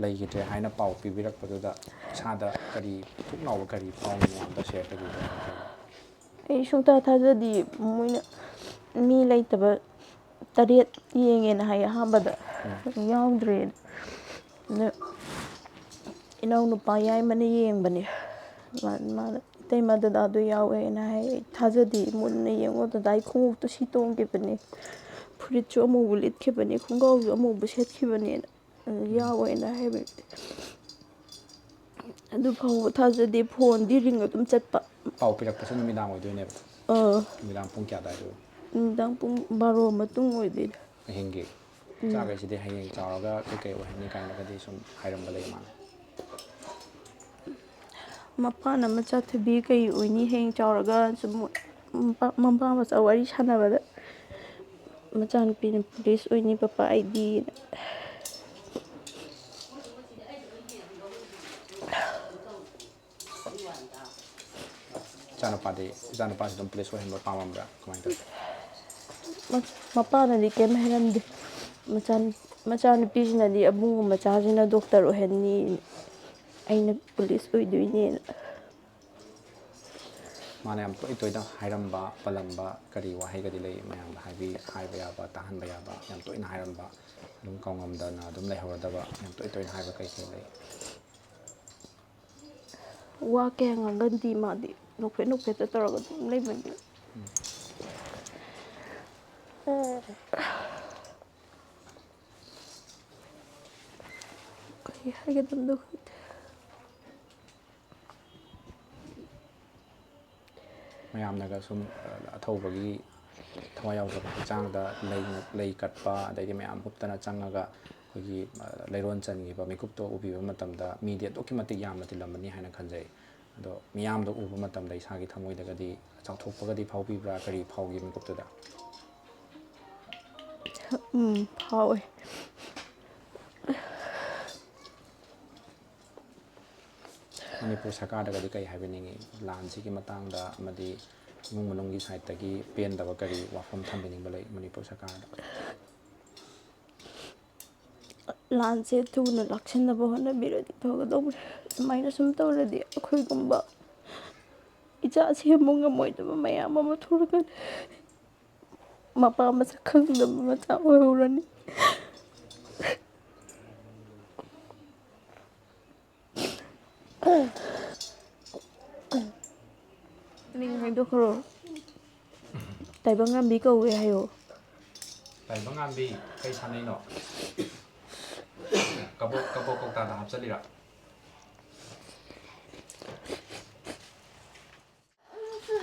ꯂꯩꯈꯤꯗ꯭ꯔꯦ ꯍꯥꯏꯅ ꯄꯥꯎ ꯄꯤꯕꯤꯔꯛꯄꯗꯨꯗ ꯏꯁꯥꯗ ꯀꯔꯤ ꯊꯨꯛ ꯂꯥꯎꯕ ꯀꯔꯤ ꯐꯥꯎꯏ ꯃꯌꯥꯝꯗ ꯁꯤꯌꯔ ꯇꯧꯕꯤꯕ? ꯑꯩ ꯁꯨꯡꯊꯥ ꯊꯥꯖꯗꯤꯌꯦ꯫ ꯃꯣꯏꯅ ꯃꯤ ꯂꯩꯇꯕ ꯇꯔꯦꯠ ꯌꯦꯡꯉꯦꯅ ꯍꯥꯏꯌꯦ ꯑꯍꯥꯟꯕꯗ꯫ ꯌꯥꯎꯗ꯭ꯔꯦꯅ꯫ ꯑꯗ ꯏꯅꯥꯎꯅꯨꯄꯥ ꯌꯥꯏꯃꯅ ꯌꯦꯡꯕꯅꯦ꯫ ꯃꯥ-, ꯃꯥꯅ ꯏꯇꯩꯃ ꯗꯗꯥꯗꯣ ꯌꯥꯎꯋꯦꯅ ꯍꯥꯏ꯫ ꯑꯩ ꯊꯥꯖꯗꯦ꯫ ꯃꯨꯟꯅ ꯌꯦꯡꯉꯣ ꯗꯗꯥꯒꯤ ꯈꯣꯡꯎꯞꯇꯣ ꯁꯤ ꯇꯣꯡꯈꯤꯕꯅꯦ꯫ ꯐꯨꯔꯤꯠꯁꯨ ꯑꯃꯨꯕ ꯂꯤꯠꯈꯤꯕꯅꯦ꯫ ꯈꯣꯡꯒ꯭ꯔꯥꯎꯁꯨ ꯑꯃꯨꯕ ꯁꯦꯠꯈꯤꯕꯅꯦꯅ꯫ ꯑꯗꯨ ꯌꯥꯎꯋꯦꯅ ꯍꯥꯏꯕ꯫ ꯑꯗꯨ ꯐꯥꯎꯕ ꯊꯥꯖꯗꯦ꯫ ꯐꯣꯟꯗꯤ ꯔꯤꯡ ꯑꯗꯨꯝ ꯆꯠꯄ꯫ ꯄꯥꯎ ꯄꯤꯔꯛꯄꯁꯦ ꯅꯨꯃꯤꯗꯥꯡ ꯑꯣꯏꯗꯣꯏꯅꯦꯕ꯫ ꯑꯥ꯫ ꯅꯨꯃꯤꯗꯥꯡ ꯄꯨꯡ ꯀꯌꯥ ꯑꯗꯨꯋꯥꯏꯗ ꯑꯣꯏ? ꯅꯨꯃꯤꯗꯥꯡ ꯄꯨꯡ ꯕꯥꯔꯣ ꯃꯇꯨꯡ ꯑꯣꯏꯗꯣꯏꯅꯦ꯫ ꯑꯍꯤꯡꯒꯤ꯫ ꯏꯆꯥꯈꯩꯁꯤꯗꯤ ꯍꯌꯦꯡ ꯆꯥꯎꯔꯒ ꯀꯩꯀꯩ ꯑꯣꯏꯍꯟꯅꯤ ꯀꯥꯏꯅꯒꯗꯤ ꯁꯨꯝ ꯍꯥꯏꯔꯝꯕ ꯂꯩ ꯃꯥꯅ? ꯃꯄꯥꯅ ꯃꯆꯥ ꯊꯣꯏꯕꯤ ꯀꯩ ꯑꯣꯏꯅꯤ ꯍꯌꯦꯡ ꯆꯥꯎꯔꯒ ꯁꯨꯝ ꯃꯄꯥ, ꯃꯄꯥ ꯃꯆꯥ ꯋꯥꯔꯤ ꯁꯥꯟꯅꯕꯗ ꯃꯆꯥꯅꯨꯄꯤꯅ ꯄꯨꯂꯤꯁ ꯑꯣꯏꯅꯤ ꯄꯄꯥ ꯑꯩꯗꯤꯅ꯫ ꯏꯆꯥꯅꯨꯄꯥꯗꯤ, ꯏꯆꯥꯅꯨꯄꯥꯁꯤ ꯑꯗꯨꯝ ꯄꯨꯂꯤꯁ ꯑꯣꯏꯍꯟꯕ ꯄꯥꯝꯃꯝꯕ꯭ꯔꯥ? ꯀꯃꯥꯏꯅ ꯇꯧꯏ? ꯃ-, ꯃꯄꯥꯅꯗꯤ ꯀꯩꯝ ꯍꯥꯏꯔꯝꯗꯦ꯫ ꯃꯆꯥ-, ꯃꯆꯥꯅꯨꯄꯤꯁꯤꯅꯗꯤ ꯑꯕꯨꯡꯒꯨꯝꯕ ꯃꯆꯥꯁꯤꯅ ꯗꯣꯛꯇꯔ ꯑꯣꯏꯍꯟꯅꯤ, ꯑꯩꯅ ꯄꯨꯂꯤꯁ ꯑꯣꯏꯗꯣꯏꯅꯦꯅ꯫ ꯃꯥꯅ ꯌꯥꯝ ꯇꯣꯏ ꯇꯣꯏꯅ ꯍꯥꯏꯔꯝꯕ, ꯄꯜꯂꯝꯕ ꯀꯔꯤ ꯋꯥꯍꯩꯒꯗꯤ ꯂꯩ? ꯃꯌꯥꯝꯗ ꯍꯥꯏꯕꯤ-, ꯍꯥꯏꯕ ꯌꯥꯕ, ꯇꯥꯍꯟꯕ ꯌꯥꯕ, ꯌꯥꯝ ꯇꯣꯏꯅ ꯍꯥꯏꯔꯝꯕ, ꯑꯗꯨꯝ ꯀꯥꯎꯉꯝꯗꯅ ꯑꯗꯨꯝ ꯂꯩꯍꯧꯔꯗꯕ, ꯌꯥꯝ ꯇꯣꯏ ꯇꯣꯏꯅ ꯍꯥꯏꯕ ꯀꯩ ꯀꯩ ꯂꯩ? ꯋꯥ ꯀꯌꯥ ꯉꯥꯡꯒꯟꯗꯦ ꯃꯥꯗꯤ꯫ ꯅꯣꯛꯐꯦꯠ ꯅꯣꯛꯐꯦꯠꯇ ꯇꯧꯔꯒ ꯑꯗꯨꯝ ꯂꯩꯕꯒꯤ꯫ ꯀꯔꯤ ꯍꯥꯏꯒꯗꯕꯅꯣ ꯈꯪꯗꯦ꯫ ꯃꯌꯥꯝꯅꯒ ꯁꯨꯝ, ꯑ, ꯑꯊꯧꯕꯒꯤ ꯊꯋꯥꯏ ꯌꯥꯎꯖꯕ ꯍꯛꯆꯥꯡꯗ ꯂꯩ, ꯂꯩ ꯀꯠꯄ, ꯑꯗꯩꯗꯤ ꯃꯌꯥꯝ ꯍꯨꯞꯇꯅ ꯆꯪꯉꯒ ꯑꯩꯈꯣꯏꯒꯤ, ꯑ, ꯂꯩꯔꯣꯟ ꯆꯟꯈꯤꯕ ꯃꯤꯀꯨꯞꯇꯣ ꯎꯕꯤꯕ ꯃꯇꯝꯗ ꯃꯤꯗꯤ ꯑꯗꯨꯛꯀꯤ ꯃꯇꯤꯛ ꯌꯥꯝꯅ ꯇꯤꯜꯂꯝꯃꯅꯤ ꯍꯥꯏꯅ ꯈꯟꯖꯩ꯫ ꯑꯗꯣ ꯃꯤꯌꯥꯝꯗꯣ ꯎꯕ ꯃꯇꯝꯗ ꯏꯁꯥꯒꯤ ꯊꯃꯣꯏꯗꯒꯗꯤ ꯆꯥꯎꯊꯣꯛꯄꯒꯗꯤ ꯐꯥꯎꯕꯤꯕ꯭ꯔꯥ? ꯀꯔꯤ ꯐꯥꯎꯒꯦ ꯃꯤꯀꯨꯞꯇꯨꯗ? ꯎꯝ, ꯐꯥꯎꯋꯦ꯫ ꯃꯅꯤꯄꯨꯔ ꯁꯔꯀꯥꯔꯗꯒꯗꯤ ꯀꯔꯤ ꯍꯥꯏꯕꯤꯅꯤꯡꯉꯤ? ꯂꯥꯟꯁꯤꯒꯤ ꯃꯇꯥꯡꯗ ꯑꯃꯗꯤ ꯏꯃꯨꯡ ꯃꯅꯨꯡꯒꯤ ꯁꯥꯏꯠꯇꯒꯤ ꯄꯦꯟꯗꯕ ꯀꯔꯤ ꯋꯥꯐꯝ ꯊꯝꯕꯤꯅꯤꯡꯕ ꯂꯩ ꯃꯅꯤꯄꯨꯔ ꯁꯔꯀꯥꯔꯗ? ꯂꯥꯟꯁꯦ ꯊꯨꯅ ꯂꯥꯛꯁꯤꯟꯅꯕ ꯍꯣꯠꯅꯕꯤꯔꯗꯤ ꯐꯒꯗꯧꯕꯅꯦ꯫ ꯑꯗꯨꯃꯥꯏꯅ ꯁꯨꯝ ꯇꯧꯔꯗꯤ ꯑꯩꯈꯣꯏꯒꯨꯝꯕ ꯏꯆꯥ ꯁꯦꯝꯕ ꯉꯝꯃꯣꯏꯗꯕ ꯃꯌꯥꯝ ꯑꯃ ꯊꯣꯛꯂꯛꯀꯅꯤ꯫ ꯃꯄꯥ ꯃꯁꯛ ꯈꯪꯗꯕ ꯃꯆꯥ ꯑꯣꯏꯍꯧꯔꯅꯤ꯫ ꯃꯤꯡ ꯍꯥꯏꯗꯣꯛꯈ꯭ꯔꯣ꯫ ꯇꯥꯏꯕꯪꯉꯥꯟꯕꯤ ꯀꯧꯋꯦ ꯍꯥꯏꯌꯣ꯫ ꯇꯥꯏꯕꯪꯉꯥꯟꯕꯤ, ꯀꯩ ꯁꯥꯟꯅꯩꯅꯣ? ꯀꯕꯣꯛ, ꯀꯕꯣꯛ ꯀꯧꯇꯥꯗ ꯍꯥꯞꯆꯜꯂꯤꯔꯥ?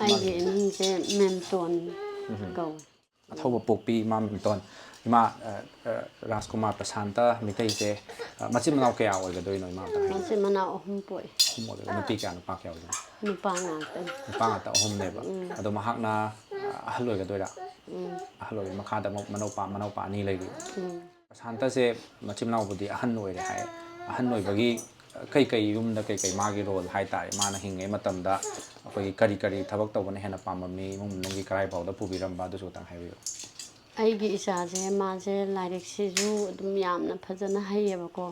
ꯑꯩꯒꯤ ꯏꯃꯤꯡꯁꯦ ꯃꯦꯝꯇꯣꯟ ꯀꯧꯏ꯫ ꯑꯊꯧꯕ ꯄꯣꯛꯄꯤ ꯏꯃꯥ ꯃꯦꯝꯇꯣꯟ꯫ ꯏꯃꯥ, ꯑ, ꯑ, ꯔꯥꯖꯀꯨꯃꯥꯔ ꯄ꯭ꯔꯁꯥꯟꯇ ꯃꯩꯇꯩꯁꯦ, ꯑ, ꯃꯆꯤꯟ ꯃꯅꯥꯎ ꯀꯌꯥ ꯑꯣꯏꯒꯗꯣꯏꯅꯣ ꯏꯃꯥꯗ? ꯃꯆꯤꯟ ꯃꯅꯥꯎ ꯑꯍꯨꯝ ꯄꯣꯛꯏ꯫ ꯑꯍꯨꯝ ꯑꯣꯏꯒꯗꯣꯏ, ꯅꯨꯄꯤ ꯀꯌꯥ ꯅꯨꯄꯥ ꯀꯌꯥ ꯑꯣꯏꯗꯣꯏꯅꯣ? ꯅꯨꯄꯥ ꯉꯥꯛꯇꯅꯤ꯫ ꯅꯨꯄꯥ ꯉꯥꯛꯇ ꯑꯍꯨꯝꯅꯦꯕ꯫ ꯑꯗꯣ ꯃꯍꯥꯛꯅ, ꯑ, ꯑꯍꯜ ꯑꯣꯏꯒꯗꯣꯏꯔꯥ? ꯑꯍꯜ ꯑꯣꯏꯕ ꯃꯈꯥꯗ ꯑꯃꯨꯛ ꯃꯅꯧꯄꯥ, ꯃꯅꯧꯄꯥ ꯑꯅꯤ ꯂꯩꯔꯤ꯫ ꯄ꯭ꯔꯁꯥꯟꯇꯁꯦ ꯃꯆꯤꯟ ꯃꯅꯥꯎꯕꯨꯗꯤ ꯑꯍꯟ ꯑꯣꯏꯔꯦ ꯍꯥꯏ꯫ ꯑꯍꯟ ꯑꯣꯏꯕꯒꯤ, ꯑ, ꯀꯩꯀꯩ ꯌꯨꯝꯗ ꯀꯩꯀꯩ ꯃꯥꯒꯤ ꯔꯣꯜ ꯍꯥꯏꯇꯥꯔꯦ, ꯃꯥꯅ ꯍꯤꯡꯉꯤꯉꯩ ꯃꯇꯝꯗ ꯑꯩꯈꯣꯏꯒꯤ ꯀꯔꯤ ꯀꯔꯤ ꯊꯕꯛ ꯇꯧꯕꯅ ꯍꯦꯟꯅ ꯄꯥꯝꯃꯝꯃꯤ, ꯏꯃꯨꯡ ꯃꯅꯨꯡꯒꯤ ꯀꯔꯥꯏ ꯐꯥꯎꯗ ꯄꯨꯕꯤꯔꯝꯕ, ꯑꯗꯨꯁꯨ ꯈꯤꯇꯪ ꯍꯥꯏꯕꯤꯌꯨ꯫ ꯑꯩꯒꯤ ꯏꯆꯥꯁꯦ, ꯃꯥꯁꯦ ꯂꯥꯏꯔꯤꯛꯁꯤꯁꯨ ꯑꯗꯨꯝ ꯌꯥꯝꯅ ꯐꯖꯅ ꯍꯩꯌꯦꯕꯀꯣ꯫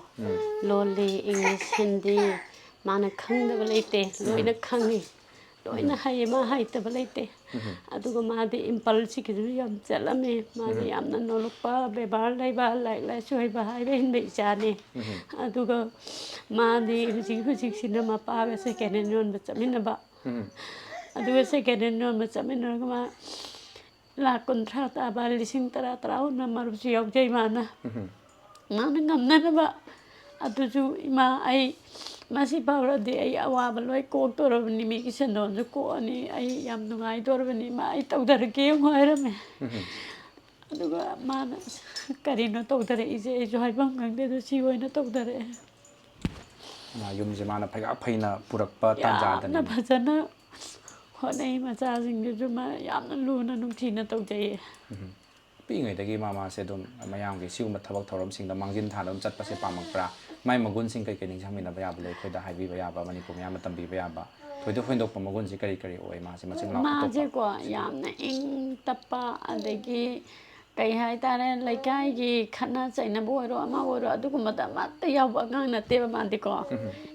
ꯂꯣꯜꯂꯤ, ꯏꯪꯂꯤꯁ, ꯍꯤꯟꯗꯤ, ꯃꯥꯅ ꯈꯪꯗꯕ ꯂꯩꯇꯦ, ꯂꯣꯏꯅ ꯈꯪꯉꯤ꯫ ꯂꯣꯏꯅ ꯍꯩꯌꯦ, ꯃꯥ ꯍꯩꯇꯕ ꯂꯩꯇꯦ꯫ ꯑꯗꯨꯒ ꯃꯥꯗꯤ ꯏꯝꯄꯜꯁꯤꯒꯤꯁꯨ ꯌꯥꯝ ꯆꯠꯂꯝꯃꯦ꯫ ꯃꯥꯗꯤ ꯌꯥꯝꯅ ꯅꯣꯂꯨꯛꯄ, ꯕꯦꯕꯥꯔ ꯂꯩꯕ, ꯂꯥꯏꯔꯤꯛ ꯂꯥꯏꯁꯨ ꯍꯩꯕ, ꯍꯥꯏꯕ ꯍꯩꯕ ꯏꯆꯥꯅꯦ꯫ ꯑꯗꯨꯒ ꯃꯥꯗꯤ ꯍꯧꯖꯤꯛ ꯍꯧꯖꯤꯛꯁꯤꯅ ꯃꯄꯥꯒ ꯁꯦꯀꯦꯟ ꯍꯦꯟ ꯌꯣꯟꯕ ꯆꯠꯃꯤꯟꯅꯕ꯫ ꯑꯗꯨꯒ ꯁꯦꯀꯦꯟ ꯍꯦꯟ ꯌꯣꯟꯕ ꯆꯠꯃꯤꯟꯅꯔꯒ ꯃꯥ ꯂꯥꯛ ꯀꯨꯟꯊ꯭ꯔꯥ ꯇꯥꯕ, ꯂꯤꯁꯤꯡ ꯇꯔꯥ, ꯇꯔꯥꯍꯨꯝꯅ ꯃꯔꯨꯞꯁꯨ ꯌꯥꯎꯖꯩ ꯃꯥꯅ꯫ ꯃꯥꯅ ꯉꯝꯅꯅꯕ꯫ ꯑꯗꯨꯁꯨ ꯏꯃꯥ, ꯑꯩ ꯃꯁꯤ ꯐꯥꯎꯔꯗꯤ ꯑꯩ ꯑꯋꯥꯕ ꯂꯣꯏ ꯀꯣꯛꯇꯧꯔꯕꯅꯤ, ꯃꯤꯒꯤ ꯁꯦꯟꯗꯣꯟꯁꯨ ꯀꯣꯛꯑꯅꯤ, ꯑꯩ ꯌꯥꯝ ꯅꯨꯡꯉꯥꯏꯗꯧꯔꯕꯅꯤ, ꯏꯃꯥ, ꯑꯩ ꯇꯧꯊꯔꯒꯦ ꯌꯦꯡꯉꯣ ꯍꯥꯏꯔꯝꯃꯦ꯫ ꯑꯗꯨꯒ ꯃꯥꯅ ꯀꯔꯤꯅꯣ ꯇꯧꯊꯔꯛꯏꯁꯦ, ꯑꯩꯁꯨ ꯍꯥꯏꯐꯝ ꯈꯪꯗꯦ, ꯑꯗꯨ ꯁꯤ ꯑꯣꯏꯅ ꯇꯧꯊꯔꯛꯑꯦ꯫ ꯌꯨꯝꯁꯦ ꯃꯥꯅ ꯐꯩꯒꯥꯛ ꯐꯩꯅ ꯄꯨꯔꯛꯄ ꯌꯥꯝꯅ ꯇꯥꯟꯖꯥꯗꯅꯤ꯫ ꯐꯖꯅ ꯍꯣꯠꯅꯩ, ꯃꯆꯥꯁꯤꯡꯗꯨꯁꯨ ꯃꯥ ꯌꯥꯝꯅ ꯂꯨꯅ ꯅꯨꯡꯁꯤꯅ ꯇꯧꯖꯩꯌꯦ꯫ ꯄꯤꯛꯏꯉꯩꯗꯒꯤ ꯃꯃꯥꯁꯦ ꯑꯗꯨꯝ ꯃꯌꯥꯝꯒꯤ ꯁꯤꯒꯨꯝꯕ ꯊꯕꯛ ꯊꯧꯔꯝꯁꯤꯡꯗ ꯃꯥꯡꯖꯤꯟ ꯊꯥꯅ ꯑꯗꯨꯝ ꯆꯠꯄꯁꯦ ꯄꯥꯝꯃꯛꯄ꯭ꯔꯥ? ꯃꯥꯏ ꯃꯒꯨꯟꯁꯤꯡ ꯀꯩꯀꯩ ꯅꯤꯡꯁꯤꯡꯃꯤꯟꯅꯕ ꯌꯥꯕ ꯂꯩ, ꯑꯩꯈꯣꯏꯗ ꯍꯥꯏꯕꯤꯕ ꯌꯥꯕ, ꯃꯅꯤꯄꯨꯔ ꯃꯌꯥꯝꯅ ꯇꯝꯕꯤꯕ ꯌꯥꯕ, ꯊꯣꯏꯗꯣꯛ ꯍꯦꯟꯗꯣꯛꯄ ꯃꯒꯨꯟꯁꯦ ꯀꯔꯤ ꯀꯔꯤ ꯑꯣꯏ ꯃꯥꯁꯦ ꯃꯆꯤꯟ ꯃꯅꯥꯎ ꯑꯇꯣꯞꯄ? ꯃꯥꯁꯦꯀꯣ ꯌꯥꯝꯅ ꯏꯪ ꯇꯞꯄ, ꯑꯗꯒꯤ ꯀꯩ ꯍꯥꯏꯇꯥꯔꯦ, ꯂꯩꯀꯥꯏꯒꯤ ꯈꯠꯅ ꯆꯩꯅꯕ ꯑꯣꯏꯔꯣ, ꯑꯃ ꯑꯣꯏꯔꯣ, ꯑꯗꯨꯒꯨꯝꯕꯗ ꯑꯃꯠꯇ ꯌꯥꯎꯕ ꯑꯉꯥꯡ ꯅꯠꯇꯦꯕ ꯃꯥꯗꯤꯀꯣ꯫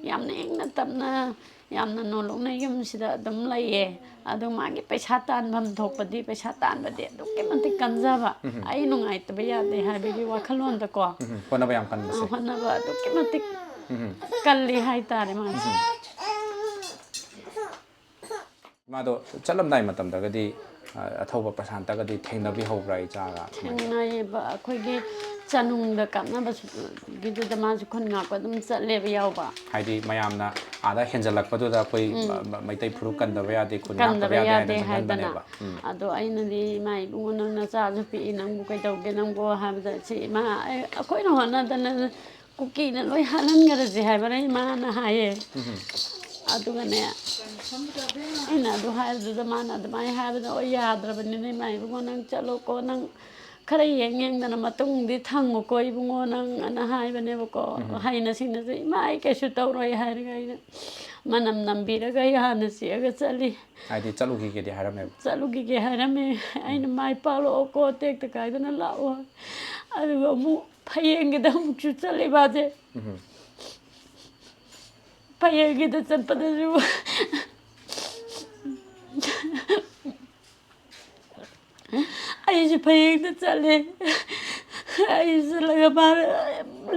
ꯌꯥꯝꯅ ꯏꯪꯅ ꯇꯞꯅ, ꯌꯥꯝꯅ ꯅꯣꯂꯨꯛꯅ ꯌꯨꯝꯁꯤꯗ ꯑꯗꯨꯝ ꯂꯩꯌꯦ꯫ ꯑꯗꯣ ꯃꯥꯒꯤ ꯄꯩꯁꯥ ꯇꯥꯟꯐꯝ ꯊꯣꯛꯄꯗꯤ ꯄꯩꯁꯥ ꯇꯥꯟꯕꯗꯤ ꯑꯗꯨꯛꯀꯤ ꯃꯇꯤꯛ ꯀꯟꯖꯕ꯫ ꯑꯩ ꯅꯨꯡꯉꯥꯏꯇꯕ ꯌꯥꯗꯦ ꯍꯥꯏꯕꯒꯤ ꯋꯥꯈꯜꯂꯣꯟꯗꯀꯣ꯫ ꯎꯝ, ꯍꯣꯠꯅꯕ ꯌꯥꯝ ꯀꯟꯕꯁꯦ꯫ ꯍꯣꯠꯅꯕ ꯑꯗꯨꯛꯀꯤ ꯃꯇꯤꯛ ꯎꯝ, ꯀꯜꯂꯤ ꯍꯥꯏꯇꯥꯔꯦ ꯃꯥꯁꯦ꯫ ꯃꯥꯗꯣ ꯆꯠꯂꯝꯗꯥꯏ ꯃꯇꯝꯗꯒꯗꯤ, ꯑ, ꯑꯊꯧꯕ ꯄ꯭ꯔꯁꯥꯟꯇꯒꯗꯤ ꯊꯦꯡꯅꯕꯤꯍꯧꯕ꯭ꯔꯥ, ꯏꯆꯥꯒ? ꯊꯦꯡꯅꯩꯌꯦꯕ꯫ ꯑꯩꯈꯣꯏꯒꯤ ꯆꯅꯨꯡꯗ ꯀꯥꯞꯅꯕꯒꯤꯗꯨꯗ ꯃꯥꯁꯨ ꯈꯨꯟ ꯉꯥꯛꯄ ꯑꯗꯨꯝ ꯆꯠꯂꯦꯕ ꯌꯥꯎꯕ꯫ ꯍꯥꯏꯗꯤ ꯃꯌꯥꯝꯅ ꯑꯥꯗ ꯍꯦꯟꯖꯜꯂꯛꯄꯗꯨꯗ ꯑꯩꯈꯣꯏ, ꯎꯝ꯫ ꯃ-, ꯃ-, ꯃꯩꯇꯩ ꯐꯨꯔꯨꯞ ꯀꯟꯗꯕ ꯌꯥꯗꯦ, ꯈꯨꯟ ꯉꯥꯛꯇꯕ ꯀꯟꯗꯕ ꯌꯥꯗꯦ ꯌꯥꯗꯦ ꯍꯥꯏꯅ ꯍꯥꯏꯗꯅ꯫ ꯆꯪꯍꯟꯕꯅꯦꯕ꯫ ꯎꯝ꯫ ꯑꯗꯣ ꯑꯩꯅꯗꯤ, "ꯏꯃꯥ ꯏꯕꯨꯡꯉꯣ, ꯅꯪ ꯅꯆꯥꯁꯨ ꯄꯤꯛꯏ, ꯅꯪꯕꯨ ꯀꯩꯗꯧꯒꯦ ꯅꯪꯕꯨ?" ꯍꯥꯏꯕꯗ, "ꯁꯤ ꯏꯃꯥ, ꯑꯩ, ꯑꯩꯈꯣꯏꯅ ꯍꯣꯠꯅꯗꯅ ꯀꯨꯀꯤꯅ ꯂꯣꯏ ꯍꯥꯠꯍꯟꯈ꯭ꯔꯁꯦ ꯍꯥꯏꯕꯅ ꯏꯃꯥꯅ ꯍꯥꯏꯌꯦ꯫" ꯎꯝ꯫ ꯑꯗꯨꯒꯅꯦ, ꯑꯩꯅ ꯑꯗꯨ ꯍꯥꯏꯕꯗꯨꯗ ꯃꯥꯅ ꯑꯗꯨꯃꯥꯏꯅ ꯍꯥꯏꯕꯗ, "ꯑꯣ, ꯌꯥꯗ꯭ꯔꯕꯅꯤꯅ ꯏꯃꯥ ꯏꯕꯨꯡꯉꯣ, ꯅꯪ ꯆꯠꯂꯣꯀꯣ, ꯅꯪ ꯈꯔ ꯌꯦꯡ ꯌꯦꯡꯗꯅ ꯃꯇꯨꯡꯗꯤ ꯊꯪꯉꯨꯀꯣ ꯏꯕꯨꯡꯉꯣ ꯅꯪ," ꯑꯅ ꯍꯥꯏꯕꯅꯦꯕꯀꯣ꯫ ꯎꯝ꯫ ꯍꯩꯅ ꯁꯤꯡꯅꯁꯨ, "ꯏꯃꯥ, ꯑꯩ ꯀꯩꯁꯨ ꯇꯧꯔꯣꯏ," ꯍꯥꯏꯔꯒ ꯑꯩꯅ ꯃꯅꯝ ꯅꯝꯕꯤꯔꯒ ꯑꯩ ꯍꯥꯟꯅ ꯆꯦꯛꯑꯒ ꯆꯠꯂꯤ꯫ ꯍꯥꯏꯗꯤ ꯆꯠꯂꯨꯈꯤꯒꯦꯗꯤ ꯍꯥꯏꯔꯝꯃꯦꯕ꯫ "ꯆꯠꯂꯨꯈꯤꯒꯦ ꯍꯥꯏꯔꯝꯃꯦ꯫ ꯑꯩꯅ, 'ꯃꯥꯏ ꯄꯥꯛꯂꯛꯑꯣꯀꯣ, ꯇꯦꯛꯇ ꯀꯥꯏꯗꯅ ꯂꯥꯛꯑꯣ.' ꯑꯗꯨꯒ ꯑꯃꯨꯛ ꯐꯌꯦꯡꯒꯤꯗ ꯑꯃꯨꯛꯁꯨ ꯆꯠꯂꯤ ꯃꯥꯁꯦ꯫ ꯎꯝ꯫ ꯐꯌꯦꯡꯒꯤꯗ ꯆꯠꯄꯗꯁꯨ ꯑꯩꯁꯦ ꯐꯌꯦꯡꯗ ꯆꯠꯂꯦ꯫ ꯑꯩ ꯆꯠꯂꯒ ꯃꯥꯅ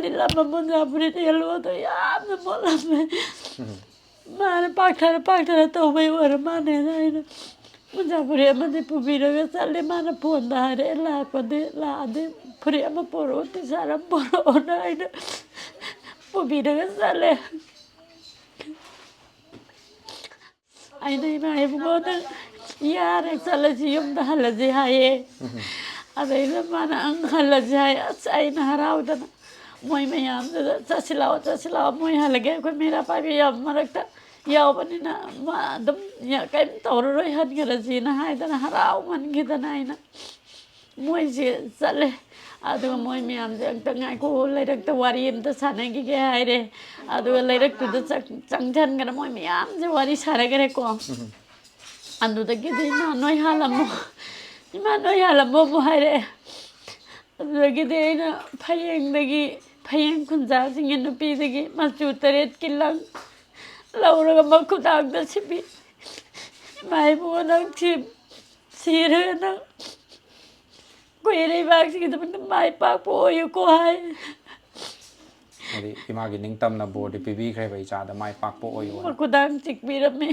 ꯂꯤꯠꯂꯝꯕ ꯃꯣꯟꯖꯥ ꯐꯨꯔꯤꯠ yellow ꯗꯣ ꯌꯥꯝꯅ ꯃꯣꯠꯂꯝꯃꯦ꯫ ꯃꯥꯅ ꯄꯥꯛꯊꯔ ꯄꯥꯛꯊꯔ ꯇꯧꯕꯩ ꯑꯣꯏꯔ ꯃꯥꯅꯦꯅ ꯑꯩꯅ ꯃꯣꯟꯖꯥ ꯐꯨꯔꯤꯠ ꯑꯃꯗꯤ ꯄꯨꯕꯤꯔꯒ ꯆꯠꯂꯦ꯫ ꯃꯥꯅ ꯐꯣꯟꯗ ꯍꯥꯏꯔꯛꯑꯦ, "ꯂꯥꯛꯄꯗꯤ ꯂꯥꯛꯑꯗꯤ ꯐꯨꯔꯤꯠ ꯑꯃ ꯄꯨꯔꯛꯑꯣ, ꯇꯤ ꯁꯥꯔꯠ ꯑꯃ ꯄꯨꯔꯛꯑꯣꯅ" ꯑꯩꯅ ꯄꯨꯕꯤꯔꯒ ꯆꯠꯂꯦ꯫ ꯑꯩꯅ ꯏꯃꯥ ꯏꯕꯨꯡꯉꯣꯗ, "ꯌꯥꯔꯦ, ꯆꯠꯂꯁꯤ, ꯌꯨꯝꯗ ꯍꯜꯂꯁꯤ" ꯍꯥꯏꯌꯦ꯫ ꯑꯗꯩꯗ ꯃꯥꯅ, "ꯑꯪ, ꯍꯜꯂꯁꯤ" ꯍꯥꯏ꯫ ꯑꯁ, ꯑꯩꯅ ꯍꯔꯥꯎꯗꯅ ꯃꯣꯏ ꯃꯌꯥꯝꯗꯨꯗ, "ꯆꯠꯁꯤ ꯂꯥꯛꯑꯣ, ꯆꯠꯁꯤ ꯂꯥꯛꯑꯣ, ꯃꯣꯏ ꯍꯜꯂꯒꯦ, ꯑꯩꯈꯣꯏ ꯃꯩꯔꯥ ꯄꯥꯏꯕꯤ ꯌꯥꯝ ꯃꯔꯛꯇ ꯌꯥꯎꯕꯅꯤꯅ ꯃꯥ ꯑꯗꯨꯝ ꯌꯥ-, ꯀꯔꯤꯝ ꯇꯧꯔꯔꯣꯏ, ꯍꯟꯈ꯭ꯔꯁꯤꯅ" ꯍꯥꯏꯗꯅ ꯍꯔꯥꯎꯃꯟꯈꯤꯗꯅ ꯑꯩꯅ ꯃꯣꯏꯁꯦ ꯆꯠꯂꯦ꯫ ꯑꯗꯨꯒ ꯃꯣꯏ ꯃꯌꯥꯝꯁꯦ ꯑꯝꯇ ꯉꯥꯏꯈꯣ, ꯂꯩꯔꯛꯇ ꯋꯥꯔꯤ ꯑꯝꯇ ꯁꯥꯟꯅꯈꯤꯒꯦ ꯍꯥꯏꯔꯦ꯫ ꯑꯗꯨꯒ ꯂꯩꯔꯛꯇꯨꯗ ꯆꯪ-, ꯆꯪꯁꯟꯈ꯭ꯔꯦ, ꯃꯣꯏ ꯃꯌꯥꯝꯁꯦ ꯋꯥꯔꯤ ꯁꯥꯟꯅꯈ꯭ꯔꯦꯀꯣ꯫ ꯑꯗꯨꯗꯒꯤꯗꯤ "ꯏꯃꯥ, ꯅꯣꯏ ꯍꯥꯜꯂꯝꯃꯣ, ꯏꯃꯥ, ꯅꯣꯏ ꯍꯥꯜꯂꯝꯃꯣ" ꯑꯃꯨꯛ ꯍꯥꯏꯔꯛꯑꯦ꯫ ꯑꯗꯨꯗꯒꯤꯗꯤ ꯑꯩꯅ ꯐꯌꯦꯡꯗꯒꯤ, ꯐꯌꯦꯡ ꯈꯨꯟꯖꯥꯁꯤꯡꯒꯤ ꯅꯨꯄꯤꯗꯒꯤ ꯃꯆꯨ ꯇꯔꯦꯠꯀꯤ ꯂꯪ ꯂꯧꯔꯒ ꯃꯈꯨꯗꯥꯡꯗ ꯁꯤꯕꯤ, "ꯏꯃꯥ ꯏꯕꯨꯡꯉꯣ, ꯅꯪ ꯁꯤ-, ꯁꯤꯔꯒ ꯅꯪ ꯑꯩꯈꯣꯏ ꯏꯔꯩꯕꯥꯛꯁꯤꯒꯤꯗꯃꯛꯇ ꯃꯥꯏ ꯄꯥꯛꯄ ꯑꯣꯏꯌꯨꯀꯣ" ꯍꯥꯏ꯫ ꯍꯥꯏꯗꯤ ꯏꯃꯥꯒꯤ ꯅꯤꯡꯇꯝꯅ ꯕꯣꯔꯗꯤ ꯄꯤꯕꯤꯈ꯭ꯔꯦꯕ, "ꯏꯆꯥꯗ ꯃꯥꯏ ꯄꯥꯛꯄ ꯑꯣꯏꯌꯨ" ꯍꯥꯏꯅ꯫ ꯃꯈꯨꯗꯥꯡ ꯆꯤꯛꯄꯤꯔꯝꯃꯤ꯫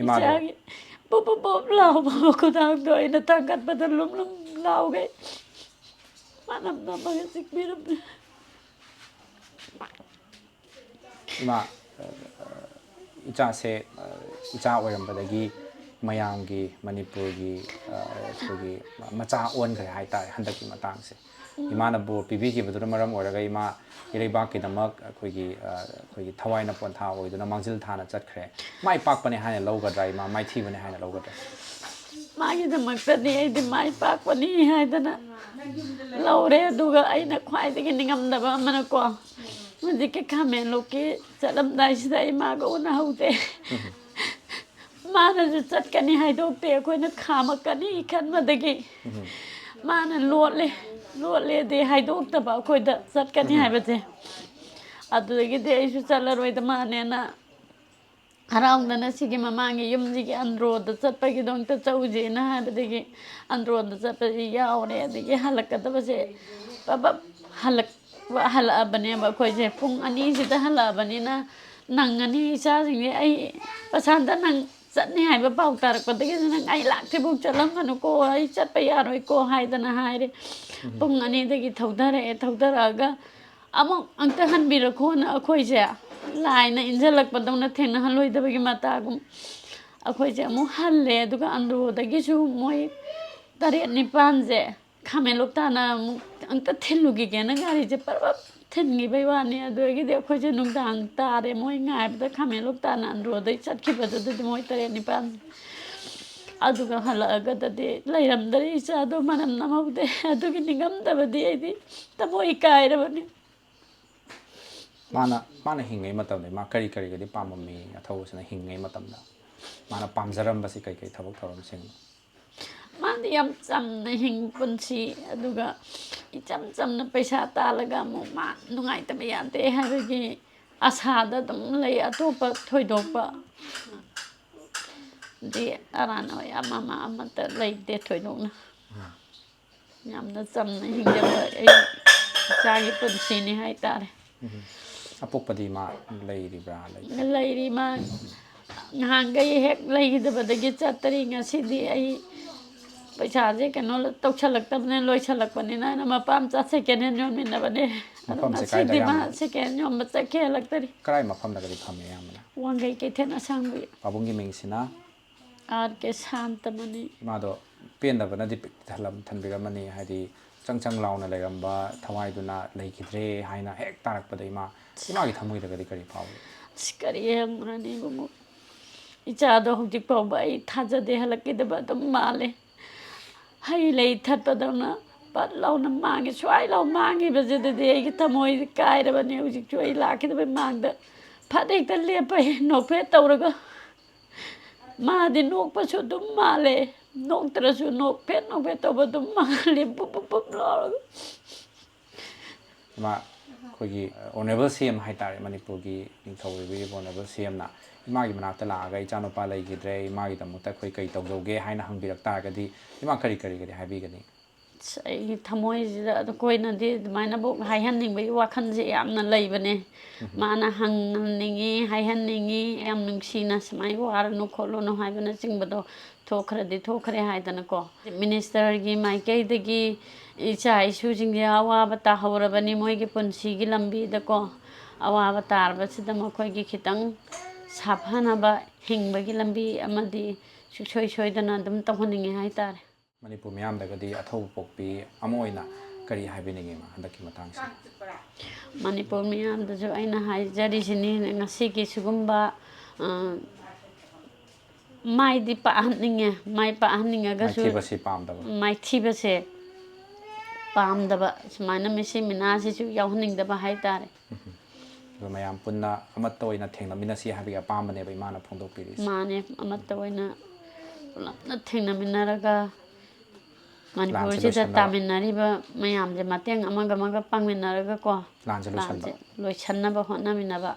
ꯏꯃꯥꯗꯣ ꯏꯆꯥꯒꯤ ꯄꯣꯞ ꯄꯣꯞ ꯄꯣꯞ ꯂꯥꯎꯕ ꯃꯈꯨꯗꯥꯡꯗꯣ ꯑꯩꯅ ꯊꯥꯡꯒꯠꯄꯗ ꯂꯨꯝ ꯂꯨꯝ ꯂꯥꯎꯒꯩ ꯃꯅꯝ ꯅꯝꯃꯒ ꯆꯤꯛꯄꯤꯔꯝꯃꯤ꯫ ꯏꯃꯥ, ꯑ, ꯏꯆꯥꯁꯦ, ꯑ, ꯏꯆꯥ ꯑꯣꯏꯔꯝꯕꯗꯒꯤ ꯃꯌꯥꯝꯒꯤ, ꯃꯅꯤꯄꯨꯔꯒꯤ, ꯑ, ꯑꯩꯈꯣꯏꯒꯤ ꯃꯆꯥ ꯑꯣꯟꯈ꯭ꯔꯦ ꯍꯥꯏꯇꯥꯔꯦ ꯍꯟꯗꯛꯀꯤ ꯃꯇꯥꯡꯁꯦ꯫ ꯏꯃꯥꯅ ꯕꯣꯔ ꯄꯤꯕꯤꯈꯤꯕꯗꯨꯅ ꯃꯔꯝ ꯑꯣꯏꯔꯒ ꯏꯃꯥ ꯏꯔꯩꯕꯥꯛꯀꯤꯗꯃꯛ ꯑꯩꯈꯣꯏꯒꯤ, ꯑ, ꯑꯩꯈꯣꯏꯒꯤ ꯊꯋꯥꯏꯅ ꯄꯣꯟꯊꯥ ꯑꯣꯏꯗꯨꯅ ꯃꯥꯡꯖꯤꯜ ꯊꯥꯅ ꯆꯠꯈ꯭ꯔꯦ꯫ ꯃꯥꯏ ꯄꯥꯛꯄꯅꯦ ꯍꯥꯏꯅ ꯂꯧꯒꯗ꯭ꯔꯥ ꯏꯃꯥ, ꯃꯥꯏꯊꯤꯕꯅꯦ ꯍꯥꯏꯅ ꯂꯧꯒꯗ꯭ꯔꯥ? ꯃꯥꯒꯤꯗꯃꯛꯇꯗꯤ ꯑꯩꯗꯤ ꯃꯥꯏ ꯄꯥꯛꯄꯅꯤ ꯍꯥꯏꯗꯅ ꯂꯧꯔꯦ꯫ ꯑꯗꯨꯒ ꯑꯩꯅ ꯈ꯭ꯋꯥꯏꯗꯒꯤ ꯅꯤꯡꯉꯝꯗꯕ ꯑꯃꯅꯀꯣ, ꯍꯧꯖꯤꯛꯀꯤ ꯈꯥꯃꯦꯟꯂꯣꯛꯀꯤ ꯆꯠꯂꯝꯗꯥꯏꯁꯤꯗ ꯑꯩ ꯃꯥꯒ ꯎꯅꯍꯧꯗꯦ꯫ ꯃꯥꯅꯁꯨ ꯆꯠꯀꯅꯤ ꯍꯥꯏꯗꯣꯛꯇꯦ, ꯑꯩꯈꯣꯏꯅ ꯈꯥꯝꯃꯛꯀꯅꯤ ꯈꯟꯕꯗꯒꯤ ꯃꯥꯅ ꯂꯣꯠꯂꯦ, ꯂꯣꯠꯂꯦꯗꯤ ꯍꯥꯏꯗꯣꯛꯇꯕ ꯑꯩꯈꯣꯏꯗ ꯆꯠꯀꯅꯤ ꯍꯥꯏꯕꯁꯦ꯫ ꯑꯗꯨꯗꯒꯤꯗꯤ ꯑꯩꯁꯨ ꯆꯠꯂꯔꯣꯏꯗ ꯃꯥꯅꯦꯅ ꯍꯔꯥꯎꯗꯅ ꯁꯤꯒꯤ ꯃꯃꯥꯡꯒꯤ ꯌꯨꯝꯁꯤꯒꯤ ꯑꯟꯗ꯭ꯔꯣꯗ ꯆꯠꯄꯒꯤꯗꯃꯛꯇ ꯆꯧꯁꯦꯅ ꯍꯥꯏꯕꯗꯒꯤ ꯑꯟꯗ꯭ꯔꯣꯗ ꯆꯠꯄꯁꯤ ꯌꯥꯎꯔꯦ꯫ ꯑꯗꯒꯤ ꯍꯜꯂꯛꯀꯗꯕꯁꯦ ꯄꯕꯞ ꯍꯜꯂꯛꯄ ꯍꯜꯂꯛꯑꯕꯅꯦꯕ꯫ ꯑꯩꯈꯣꯏꯁꯦ ꯄꯨꯡ ꯑꯅꯤꯁꯤꯗ ꯍꯜꯂꯛꯑꯕꯅꯤꯅ ꯅꯪꯉꯅꯤ ꯏꯆꯥꯁꯤꯡꯁꯦ꯫ ꯑꯩ ꯄ꯭ꯔꯁꯥꯟꯇ ꯅꯪ ꯆꯠꯅꯤ ꯍꯥꯏꯕ ꯄꯥꯎ ꯇꯥꯔꯛꯄꯗꯒꯤ ꯅꯪ ꯑꯩ ꯂꯥꯛꯇ꯭ꯔꯤꯐꯥꯎ ꯆꯠꯂꯝꯒꯅꯨꯀꯣ, ꯑꯩ ꯆꯠꯄ ꯌꯥꯔꯣꯏꯀꯣ ꯍꯥꯏꯗꯅ ꯍꯥꯏꯔꯦ꯫ ꯄꯨꯡ ꯑꯅꯤꯗꯒꯤ ꯊꯧꯊꯔꯛꯑꯦ꯫ ꯊꯧꯊꯔꯛꯑꯒ ꯑꯃꯨꯛ ꯑꯝꯇ ꯍꯟꯕꯤꯔꯛꯈꯣꯅ ꯑꯩꯈꯣꯏꯁꯦ ꯂꯥꯏꯅ ꯏꯟꯁꯤꯜꯂꯛꯄꯗꯧꯅ ꯊꯦꯡꯅꯍꯜꯂꯣꯏꯗꯕꯒꯤ ꯃꯇꯥꯒꯨꯝ ꯑꯩꯈꯣꯏꯁꯦ ꯑꯃꯨꯛ ꯍꯜꯂꯦ꯫ ꯑꯗꯨꯒ ꯑꯟꯗ꯭ꯔꯣꯗꯒꯤꯁꯨ ꯃꯣꯏ ꯇꯔꯦꯠ ꯅꯤꯄꯥꯟꯁꯦ ꯈꯥꯃꯦꯟꯂꯣꯛ ꯇꯥꯅ ꯑꯃꯨꯛ ꯑꯝꯇ ꯊꯤꯜꯂꯨꯈꯤꯒꯦꯅ ꯒꯥꯔꯤꯁꯦ ꯄꯔꯞ ꯊꯤꯟꯈꯤꯕꯩ ꯋꯥꯅꯤ꯫ ꯑꯗꯨꯗꯒꯤꯗꯤ ꯑꯩꯈꯣꯏꯁꯦ ꯅꯨꯡꯗꯥꯡ ꯇꯥꯔꯦ ꯃꯣꯏ ꯉꯥꯏꯕꯗ꯫ ꯈꯥꯃꯦꯟꯂꯣꯛ ꯇꯥꯅ ꯑꯟꯗ꯭ꯔꯣꯗꯩ ꯆꯠꯈꯤꯕꯗꯨꯗꯗꯤ ꯃꯣꯏ ꯇꯔꯦꯠ ꯅꯤꯄꯥꯟ꯫ ꯑꯗꯨꯒ ꯍꯜꯂꯛꯑꯒꯗꯗꯤ ꯂꯩꯔꯝꯗꯔꯦ ꯏꯆꯥꯗꯣ, ꯃꯅꯝ ꯅꯝꯍꯧꯗꯦ꯫ ꯑꯗꯨꯒꯤ ꯅꯤꯡꯉꯝꯗꯕꯗꯤ ꯑꯩꯗꯤ ꯊꯃꯣꯏ ꯀꯥꯏꯔꯕꯅꯤ꯫ ꯃꯥꯅ ꯃꯥꯅ ꯍꯤꯡꯉꯩ ꯃꯇꯝꯗ ꯃꯥ ꯀꯔꯤ ꯀꯔꯤꯒꯗꯤ ꯄꯥꯝꯃꯝꯃꯤ? ꯑꯊꯧꯕꯁꯤꯅ ꯍꯤꯡꯉꯩ ꯃꯇꯝꯗ ꯃꯥꯅ ꯄꯥꯝꯖꯔꯝꯕꯁꯤ ꯀꯩ ꯀꯩ ꯊꯕꯛ ꯊꯧꯔꯝꯁꯤꯡꯅꯣ? ꯃꯥꯗꯤ ꯌꯥꯝ ꯆꯝꯅ ꯍꯤꯡ ꯄꯨꯟꯁꯤ꯫ ꯑꯗꯨꯒ ꯏꯆꯝ ꯆꯝꯅ ꯄꯩꯁꯥ ꯇꯥꯜꯂꯒ ꯑꯃꯨꯛ ꯃꯥ ꯅꯨꯡꯉꯥꯏꯇꯕ ꯌꯥꯗꯦ ꯍꯥꯏꯕꯒꯤ ꯑꯁꯥꯗ ꯑꯗꯨꯝ ꯂꯩ꯫ ꯑꯇꯣꯞꯄ ꯊꯣꯏꯗꯣꯛꯄ ꯗꯤ ꯑꯔꯥꯟ ꯑꯣꯏ ꯑꯃ ꯑꯃ ꯑꯃꯠꯇ ꯂꯩꯇꯦ ꯊꯣꯏꯗꯣꯛꯅ꯫ ꯌꯥꯝꯅ ꯆꯝꯅ ꯍꯤꯡꯖꯕ ꯑꯩ ꯏꯆꯥꯒꯤ ꯄꯨꯟꯁꯤꯅꯤ ꯍꯥꯏꯇꯥꯔꯦ꯫ ꯑꯄꯣꯛꯄꯗꯤ ꯃꯥ ꯂꯩꯔꯤꯕ꯭ꯔꯥ? ꯂꯩ- ꯂꯩꯔꯤ꯫ ꯃꯥ ꯅꯍꯥꯟꯈꯩ ꯍꯦꯛ ꯂꯩꯈꯤꯗꯕꯗꯒꯤ ꯆꯠꯇꯔꯤ꯫ ꯉꯁꯤꯗꯤ ꯑꯩ ꯄꯩꯁꯥꯁꯦ ꯀꯩꯅꯣ ꯇꯧꯁꯜꯂꯛꯇꯕꯅꯤꯅ, ꯂꯣꯏꯁꯜꯂꯛꯄꯅꯤꯅ ꯑꯩꯅ ꯃꯄꯥ ꯃꯆꯥ ꯁꯦꯀꯦꯟ ꯍꯦꯟ ꯌꯣꯟꯃꯤꯟꯅꯕꯅꯦ꯫ ꯃꯐꯝꯁꯦ ꯀꯥꯏꯗ ꯉꯁꯤꯗꯤ ꯃꯥ ꯑꯌꯥꯝꯕꯅ? ꯁꯦꯀꯦꯟ ꯍꯦꯟ ꯌꯣꯟꯕ ꯆꯠꯈꯤ ꯍꯜꯂꯛꯇꯔꯤ꯫ ꯀꯔꯥꯏ ꯃꯐꯝꯗꯒꯗꯤ ꯐꯝꯃꯤ ꯑꯌꯥꯝꯕꯅ? ꯋꯥꯡꯈꯩ ꯀꯩꯊꯦꯜ ꯑꯁꯥꯡꯕꯒꯤ꯫ ꯄꯥꯕꯨꯡꯒꯤ ꯃꯤꯡꯁꯤꯅ? ꯑꯥꯔ ꯀꯦ ꯁꯥꯟꯇꯃꯅꯤ꯫ ꯏꯃꯥꯗꯣ ꯄꯦꯟꯗꯕꯅꯗꯤ ꯄꯤꯛ ꯊꯜꯂꯝ- ꯊꯟꯕꯤꯔꯝꯃꯅꯤ, ꯍꯥꯏꯗꯤ ꯆꯪ ꯆꯪ ꯂꯥꯎꯅ ꯂꯩꯔꯝꯕ ꯊꯋꯥꯏꯗꯨꯅ ꯂꯩꯈꯤꯗ꯭ꯔꯦ ꯍꯥꯏꯅ ꯍꯦꯛ ꯇꯥꯔꯛꯄꯗ ꯏꯃꯥ, ꯏꯃꯥꯒꯤ ꯊꯃꯣꯏꯗꯒꯗꯤ ꯀꯔꯤ ꯐꯥꯎꯏ? ꯑꯁ, ꯀꯔꯤ ꯍꯪꯉꯨꯔꯅꯤ ꯏꯕꯨꯡꯉꯣ? ꯏꯆꯥꯗꯣ ꯍꯧꯖꯤꯛ ꯐꯥꯎꯕ ꯑꯩ ꯊꯥꯖꯗꯦ, ꯍꯜꯂꯛꯈꯤꯗꯕ ꯑꯗꯨꯝ ꯃꯥꯜꯂꯦ꯫ ꯍꯩ ꯂꯩ ꯊꯠꯄꯗꯧꯅ ꯄꯠ ꯂꯥꯎꯅ ꯃꯥꯡꯉꯤ꯫ ꯁ꯭ꯋꯥꯏ ꯂꯥꯎ ꯃꯥꯡꯈꯤꯕꯁꯤꯗꯗꯤ ꯑꯩꯒꯤ ꯊꯃꯣꯏ ꯀꯥꯏꯔꯕꯅꯦ꯫ ꯍꯧꯖꯤꯛꯁꯨ ꯑꯩ ꯂꯥꯛꯈꯤꯗꯕꯩ ꯃꯥꯡꯗ ꯐꯠ ꯍꯦꯛꯇ ꯂꯦꯞꯄ ꯅꯣꯛꯐꯦꯠ ꯇꯧꯔꯒ꯫ ꯃꯥꯗꯤ ꯅꯣꯛꯄꯁꯨ ꯑꯗꯨꯝ ꯃꯥꯜꯂꯦ, ꯅꯣꯛꯇ꯭ꯔꯁꯨ ꯅꯣꯛꯐꯦꯠ ꯅꯣꯛꯐꯦꯠ ꯇꯧꯕ ꯑꯗꯨꯝ ꯃꯥꯜꯂꯦ, ꯕꯨꯞ ꯕꯨꯞ ꯕꯨꯞ ꯂꯥꯎꯔꯒ꯫ ꯏꯃꯥ, ꯑꯩꯈꯣꯏꯒꯤ ꯑꯣꯅꯔꯦꯕꯜ ꯁꯤ ꯑꯦꯝ ꯍꯥꯏꯇꯥꯔꯦ, ꯃꯅꯤꯄꯨꯔꯒꯤ ꯅꯤꯡꯊꯧ ꯑꯣꯏꯕꯤꯔꯤꯕ ꯑꯣꯅꯔꯦꯕꯜ ꯁꯤ ꯑꯦꯝꯅ ꯏꯃꯥꯒꯤ ꯃꯅꯥꯛꯇ ꯂꯥꯛꯑꯒ "ꯏꯆꯥꯅꯨꯄꯥ ꯂꯩꯈꯤꯗ꯭ꯔꯦ, ꯏꯃꯥꯒꯤꯗꯃꯛꯇ ꯑꯩꯈꯣꯏ ꯀꯔꯤ ꯇꯧꯖꯧꯒꯦ?" ꯍꯥꯏꯅ ꯍꯪꯕꯤꯔꯛ ꯇꯥꯔꯒꯗꯤ ꯏꯃꯥ ꯀꯔꯤ ꯀꯔꯤ ꯀꯔꯤ ꯍꯥꯏꯕꯤꯒꯅꯤ? ꯑꯁ, ꯑꯩꯒꯤ ꯊꯃꯣꯏꯁꯤꯗ ꯑꯩꯈꯣꯏꯅꯗꯤ ꯑꯗꯨꯃꯥꯏꯅꯕꯨ ꯍꯥꯏꯍꯟꯅꯤꯡꯕꯒꯤ ꯋꯥꯈꯜꯁꯦ ꯌꯥꯝꯅ ꯂꯩꯕꯅꯦ꯫ ꯃꯥꯅ ꯍꯪꯍꯟꯅꯤꯡꯉꯤ, ꯍꯥꯏꯍꯟꯅꯤꯡꯉꯤ, "ꯌꯥꯝ ꯅꯨꯡꯁꯤꯅ ꯁꯨꯃꯥꯏꯅ ꯋꯥꯔꯅꯨ ꯈꯣꯠꯂꯨꯅꯨ" ꯍꯥꯏꯕꯅꯆꯤꯡꯕꯗꯣ ꯊꯣꯛꯈ꯭ꯔꯗꯤ ꯊꯣꯛꯈ꯭ꯔꯦ ꯍꯥꯏꯗꯅꯀꯣ꯫ ꯃꯤꯅꯤꯁꯇꯔꯒꯤ ꯃꯥꯏꯀꯩꯗꯒꯤ ꯏꯆꯥ ꯏꯁꯨꯁꯤꯡꯁꯦ ꯑꯋꯥꯕ ꯇꯥꯍꯧꯔꯕꯅꯤ, ꯃꯣꯏꯒꯤ ꯄꯨꯟꯁꯤꯒꯤ ꯂꯝꯕꯤꯗꯀꯣ꯫ ꯑꯋꯥꯕ ꯇꯥꯔꯕꯁꯤꯗ ꯃꯈꯣꯏꯒꯤ ꯈꯤꯇꯪ ꯁꯥꯐꯅꯕ ꯍꯤꯡꯕꯒꯤ ꯂꯝꯕꯤ ꯑꯃꯗꯤ ꯁꯨꯡꯁꯣꯏ ꯁꯣꯏꯗꯅ ꯑꯗꯨꯝ ꯇꯧꯍꯟꯅꯤꯡꯉꯦ ꯍꯥꯏꯇꯥꯔꯦ꯫ ꯃꯅꯤꯄꯨꯔ ꯃꯤꯌꯥꯝꯗꯒꯗꯤ ꯑꯊꯧꯕ ꯄꯣꯛꯄꯤ ꯑꯃ ꯑꯣꯏꯅ ꯀꯔꯤ ꯍꯥꯏꯕꯤꯅꯤꯡꯉꯤ, ꯏꯃꯥ, ꯍꯟꯗꯛꯀꯤ ꯃꯇꯥꯡꯁꯤꯗ? ꯃꯅꯤꯄꯨꯔ ꯃꯤꯌꯥꯝꯗꯁꯨ ꯑꯩꯅ ꯍꯥꯏꯖꯔꯤꯁꯤꯅꯤ, ꯉꯁꯤꯒꯤ ꯁꯤꯒꯨꯝꯕ, ꯑ, ꯃꯥꯏꯗꯤ ꯄꯥꯛꯍꯟꯅꯤꯡꯉꯦ, ꯃꯥꯏ ꯄꯥꯛꯍꯟꯅꯤꯡꯉꯒꯁꯨ ꯃꯥꯏꯊꯤꯕꯁꯤ ꯄꯥꯝꯗꯕ꯫ ꯃꯥꯏꯊꯤꯕꯁꯦ ꯄꯥꯝꯗꯕ, ꯁꯨꯃꯥꯏꯅ ꯃꯤꯁꯤ ꯃꯤꯅꯥꯁꯤꯁꯨ ꯌꯥꯎꯍꯟꯅꯤꯡꯗꯕ ꯍꯥꯏꯇꯥꯔꯦ꯫ ꯑꯗꯨ ꯃꯌꯥꯝ ꯄꯨꯟꯅ ꯑꯃꯠꯇ ꯑꯣꯏꯅ ꯊꯦꯡꯅꯃꯤꯟꯅꯁꯤ ꯍꯥꯏꯕꯒꯤ ꯑꯄꯥꯝꯕꯅꯦꯕ ꯏꯃꯥꯅ ꯐꯣꯡꯗꯣꯛꯄꯤꯔꯤꯁꯦ꯫ ꯃꯥꯅꯦ, ꯑꯃꯠꯇ ꯑꯣꯏꯅ ꯄꯨꯂꯞꯅ ꯊꯦꯡꯅꯃꯤꯟꯅꯔꯒ ꯃꯅꯤꯄꯨꯔꯁꯤꯗ ꯂꯣꯏꯁꯟꯅꯕ꯫ ꯇꯥꯃꯤꯟꯅꯔꯤꯕ ꯃꯌꯥꯝꯁꯦ ꯃꯇꯦꯡ ꯑꯃꯒ ꯑꯃꯒ ꯄꯥꯡꯃꯤꯟꯅꯔꯒꯀꯣ, ꯂꯥꯟꯁꯦ ꯂꯣꯏꯁꯟꯕ꯫ ꯂꯥꯟꯁꯦ ꯂꯣꯏꯁꯟꯅꯕ ꯍꯣꯠꯅꯃꯤꯟꯅꯕ꯫